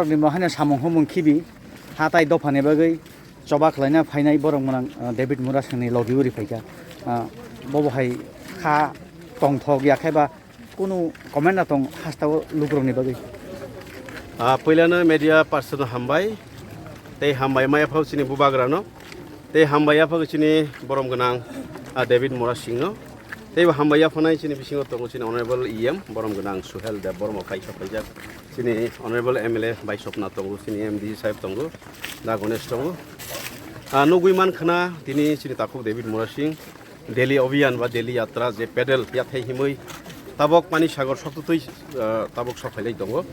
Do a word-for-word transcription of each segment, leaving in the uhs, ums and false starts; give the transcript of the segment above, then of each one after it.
Ni bo haino samung humung khibi, hatai dophani bagwi choba khlaina phainai borok mwnang, ah, David Murasingni logi uri phaikha. Ah, bobo hai kha tongthok ya khe ba kunu comment na tong hastao lukurokni bagwi. Ah, puilano media person hambai, tei hambai maya phao chini bubagrano, tei hambai ya phao chini borom gwnang, ah, David Murasingno, tei bo hambai ya phanai chini bisingo tongo chini honorable E M borom gwnang Suhel Debbarma kaisa phaijak. Chini honorable M L A bai sokna tongo, chini M D C sahib tongo, da Ganesh tongo. Ah, nugui man khana tini chini takhuk David Murasing Delhi Abhiyan ba Delhi Yatra je pedal yathai himui tabok Pani Sagar soktutui, ah, tabok sokhailai tongo.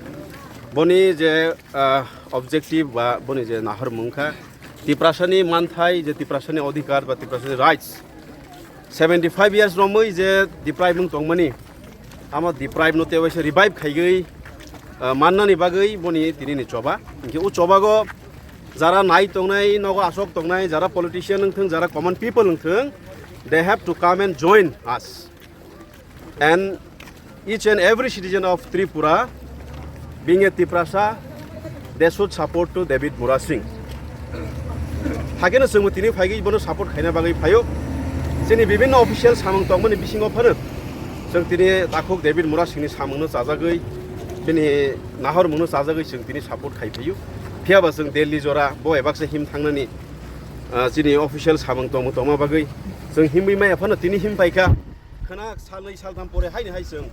Boni je, ah, objective ba boni je nahar mungkha Tiprasani manthai je Tiprasani odhikar ba Tiprasani rights seventy five years romwi je deprive wng tongmani, amo deprive no tewaisa revive khaigwi, ah, mannani bagwi boni tini ni choba. Hinkhe o chobago jara nai tongnai, nogo asok tongnai, jara politician wng thung, jara common people wng thung, they have to come and join us. And each and every citizen of Tripura, being a Tiprasa, they should support to David Murasing. Hakeno chwngbo tini phaigwi bono support khaina bagwi phaio. Chini bibinno official samung tongmani bisingo phano chwng tini takhuk David Murasingni samungno chajagwi, bini nahormungno chajagwi chwng tini support khai phaio. Phiyaba chwng Delhi jora bo ebaksa him thangnani, ah, chini official samung tongmo tongma bagwi chwng himwi maya phano tini him paikha. Khwna salnwi saltham pore haini hai chwng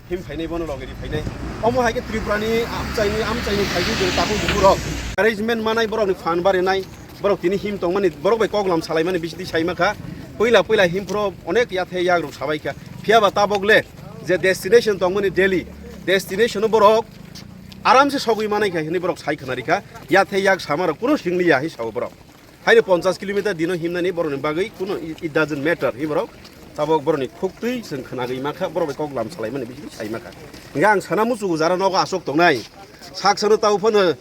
him phainai bono logi ri phainai. Omo hai khe Tripurani amchaini, amchaini phaigwi chwng takhuk bukurok arrangement manai, borokni phan barinai, borok tini him tongmani, borok bai koklam salaimani bisingtwi saimakha. Puila puila himphro onek yathe yagrok sabaikha. Phiyaba tabok le je destination tongmani Delhi, destination-o borok aramse sogwi manai kha hinwi borok sai khwna rikha. Yathe yak samarok kunu singliya hi sao borok. Haino ponchash kilometer dino himnani borokni bagwi kuno i-, it doesn't matter hi borok. Tabok borokni khuktwi chwng khwnagwi mankha, borok bai koklam salaimani bisingtwi saimakha. Hinkhe ang sana muchugo jara nogo asok tongnai. Sak sano tabo phano,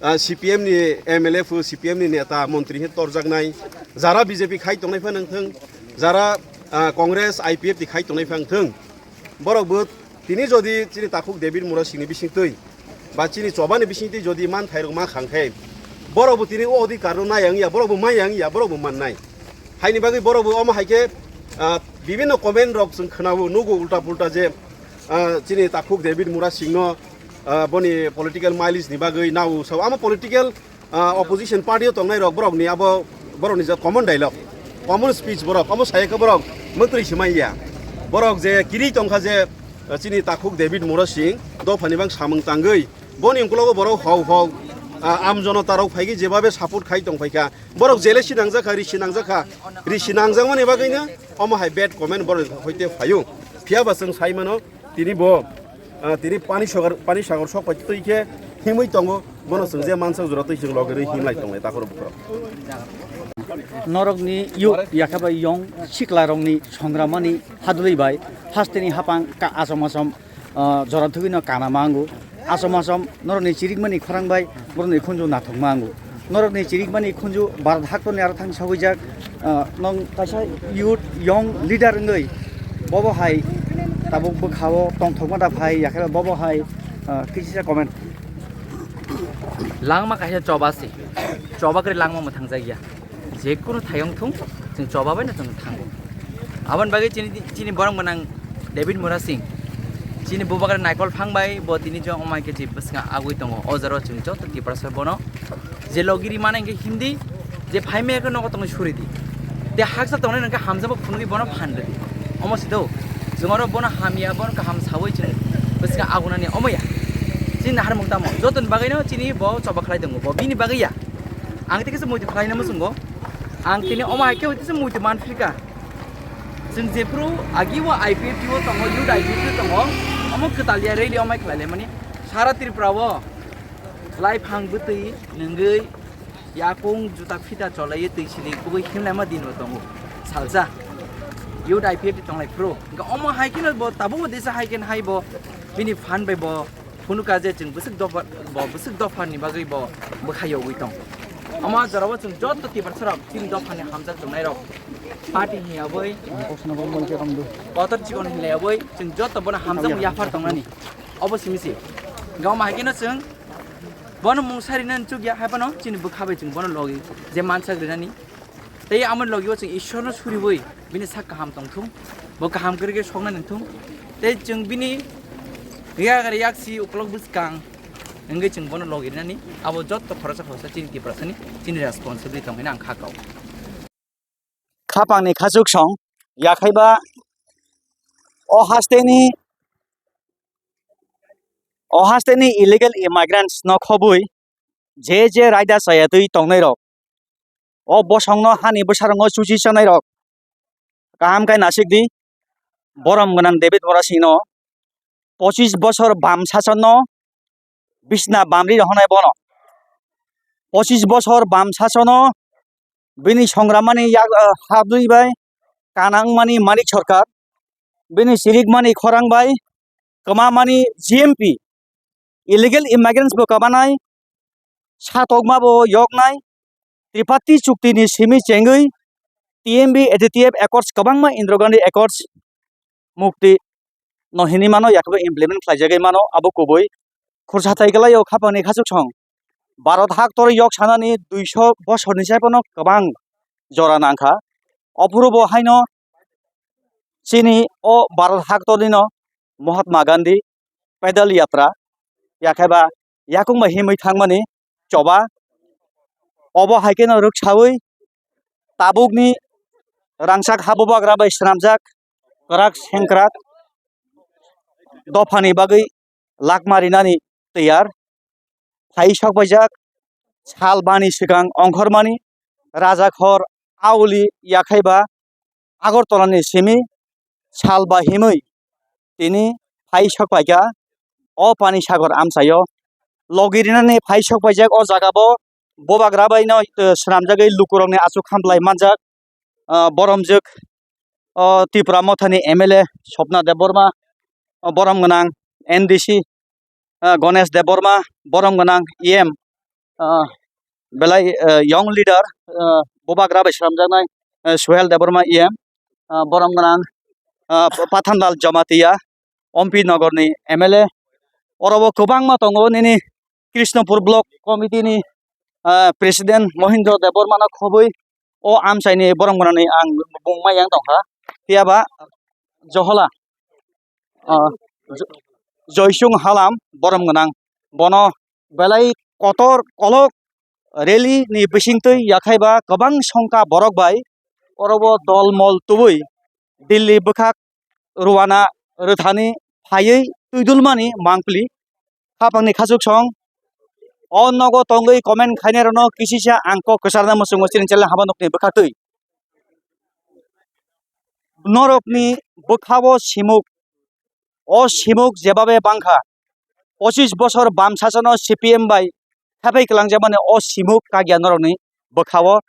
ah, C P M ni M L A phu, C P M ni neta, montri he torjaknai. Jara B J P khai tongnai phano wngthung, jara, ah, Congress, I P F T khai tongnai phano wngthung. Borok bo tini jodi chini takhuk David Murasingni bisingtwi ba chini chobani bisingtwi jodi manthairok ma khang khe, borok bo tini o odhikarno nai wngya, borok bo mai wngya, borok bo mannai. Haini bagwi borok bo omo hai khe, ah, bibinno comment rok chwng khwnao, nugo ulta pulta je, ah, chini takhuk David Murasingno, ah, boni political mileage ni bagwi nao sao. Amo political ah, opposition party o tongnai rok borok ni abo borok ni je common dialogue, common speech borok, omo saya khe borok mwtwi swmai ya. Borok je kiri tongkha je, ah, chini takhuk David Murasing dophani bang samung tangwi boni ungkulogo borok hau hau, ah, am jonota rok phaigwi jebabe support khai tongphaikha. Borok jele sinangjakha, ri sinangjakha, ri sinangjakmani bagwino omo hai bad comment borok hoite phaio. Phiyaba chwng saimano, tini bo, ah, tini Pani Sagar, Pani Sagar sok pai twi khe himwi tongo, bono chwng je mansak jora twi chwng logi rwi himlai tonglai takhoro bukhoro. Norokni youth, yakhe bai yong siklarokni songramani hadulwi bai hasteni hapang ka asom asom, ah, jora thwgwino kana mango. Asom asom norokni chirikmani khorang bai borokni khunju nathokma ango. Norokni chirikmani khunju Bharat haktorni aro thang sagwijak, ah, nong kaisa youth, young leader wngwi bobo hai tabuk bwkhao tongthokma da phai, yakhe bobo hai, ah, kisisa comment. Langma kaisa choba se, choba kwrwi langma mwthangjakya. Jekunu thayung thung, chwng choba bai no chwng thango. Aboni bagwi chini, chini borok gwnang David Murasing, chini bubagra naikol phang bai bo tini jong omai khe bwskango agwi tongo. O jora chwng joto Tiprasa bono je logiri mane hwnkhe himdi, je phaimaya khe nogo tongwi suridi. Te haksa tongnai hwnkhe hamjakma phunugwi bono phan rwdi. Omo se do, chwng oro bono hamya, bono kaham sawi chwng bwskango agunani omo ya. Chini naharmung tamo, jotoni bagwino chini bo choba khlai tongo, bo bini bagwi ya. Ang tei kisa muitu khlaina muchungo. Ang tini omo hai khe tisa muitu manphrika. Chwng jephru agi o I P F T o tongo, youth I P F T o tongo. Omo kwtal ya rally omo hai khlai laimani. Sara Tripura o lai phang bwtwi nungwi yakung juta phita cholaiwi twi sili kubui himlaima din bo tongo. Salsa youth I P F T tonglai phru. Hwnkhe omo hai kheno bo tabuk bo desa hai khe hai bo bini phan bai bo Phunukha je chwng bwswk dopha, bo bwswk dopha ni bagwi bo bwkha yogwi tong. Omo jorao chwng joto Tiprasa rok chini dopha ni hamjak tongnai rok party hiya bai kotor chikon hinlai bai chwng joto bono hamjak yaphar tongnani. Obo simi se. Gama hai khe no chwng Bono mungsa rinani chukya, hai phano chini bwkha bai chwng bono logi je mansak rinani. Tei amoni logi o chwng Ishwarno suriwi bini sak kaham tongthung, bo kaham kwrwi khe soknani wngthung. Tei chwng bini yak yaksi ukolog bwskang wngwi chwng bono logi rinani, abo jotto khoroksa khoroksa chini Tiprasani chini responsibility tong hwnwi ang kha kao. Khapangni khachuk song yakhaiba o hasteni, o hasteni illegal immigrants no khobwi je je raida chaya twi tongnai rok, o bosongno hani bwsarokno chuchi chanai rok kaham khe nasik di. Borom gwnang David Murasingno pochis bosor bam sasonno bisna bamri rohonai bono. Pochis bosor bam sasono bini songramani yak, ah, habri bai kana wngmani Manik Sarkar, bini chirikmani khorang bai kwmamani G M P, illegal immigrants bo kwbanai, satokma bo yoknai, Triparty chukti ni simi chengwi T M B A T T F Accords kwbangma Indira Gandhi Accords mukti no hinwi mano, yakhe implement khlaijagwi mano, abo kubui. Khursa tai kwlai o khapangni khachuk song. Bharat haktor yok sanani duiso bosorni sai phano kwbang jora nangkha. Ophuru bo haino chini o Bharat haktornino Mahatma Gandhi pedal yatra, yakheba yakung bai himwi thangmani choba. Obo hai kheno rwksawi tabukni rangchak ha bubagra bai swnamjak kwrak sengkrak dophani bagwi lakma rinani tiyar phai sok paijak. Sal bani swkang ongkhormani Rajakhor auli yakhaiba Agartala ni simi sal ba himwi tini phai sok paikha o Pani Sagar amchaio. Logi rinani phai sok paijak o jaga bo bubagra bai no, eh, swnamjagwi lukurokni achuk hamlai manjak, ah, boromjwk o Tipra Mothani M L A Swapna Debbarma, o borom gwnang N D C, ah, Ganesh Debbarma, borom gwnang E M, ah, belai, ah, young leader, ah, bubagra bai swnamjaknai, ah, Suhel Debbarma E M, ah, borom gwnang, ah, Pathanlal Jamatia, Ompi Nogorni M L A, oro bo kwbangma tongo nini Krishnapur Block Committee ni, ah, President Mohindra Debbarmano khobwi o amchaini borom gwnangni ang bung mai yang tongkha. Phiya ba Johola, ah, Jo-, Joysung Halam borom gwnang, bono belai kotor kolok rally ni bisingtwi yakhaiba kwbang songkha borok bai oro bo dol mol tubui Delhi bwkhak rwna rwthani phaiwi twidulmani mangpili. Khapangni khachuk song o nogo tongwi comment khainairokno kisisa ang kok kwcharna muchungo chini channel haba nokni bwkhaktwi. Norokni bwkhao simuk, o simuk jebabe bangkha, pochis bosor bam sasano C P M bai khapai kwlangjakmani o simuk kagya norokni bwkhao.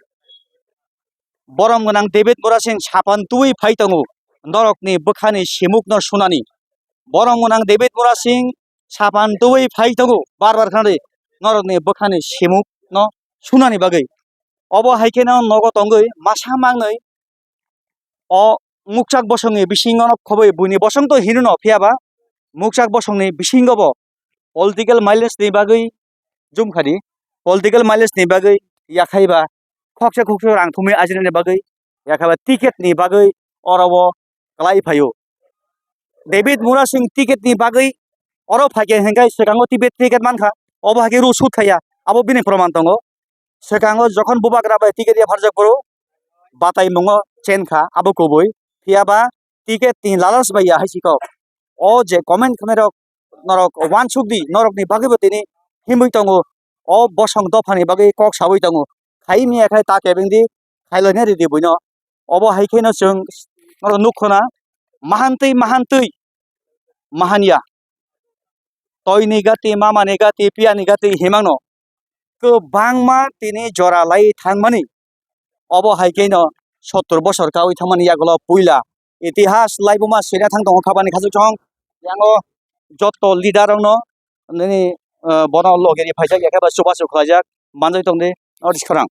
Borom gwnang David Murasing sapan tubui phai tongo norokni bwkhani simukno sunani. Borom gwnang David Murasing sapan tubui phai tongo, bar bar khnadi norokni bwkhani simukno sunani bagwi. Obo hai kheno nogo tongwi masa mangnwi o mukchak bosongni bisingo no khobwi buini bosong to hino no, phiya ba mukchak bosongni bisingo bo political mileage ni bagwi jumkhani, political mileage ni bagwi yakhai ba khoksa khoksa rang thumwi ajinani bagwi yakhai ba ticket ni bagwi oro o kwlai phaio. David Murasing ticket ni bagwi oro phaikhe hinkhe swkango ticket, ticket mankha, obo haikhe rw sut khaiya, abo bini proman tongo. Swkango jokhon bubagra bai ticket yapharjak phuru batai mungo chenkha, abo kubui. Phiya ba ticket ni lalas bai ya hai si kok. O je comment khwnairok norok uansuk di, norokni bagwi bo tini himwi tongo. O bosong dophani bagwi kok sawi tongo. Khai miya khai ta kebeng di, khailainai ridi buino. Obo hai kheno chwng norok nukho na, mahantwi, mahantwi, mahanya. Toini gati, mamani gati, piyani gati himangno kwbangma tini jora lai thangmani. Obo hai kheno sottor bosor kawi thangmani yagulo puila itihas laibuma sina thang tongo khapani khachuk chong. Yango jotto leader rokno nini, eh, bono loge ri phaijak, yakhe ba chubachu khlaijak, manjai tongdi, notice khorang.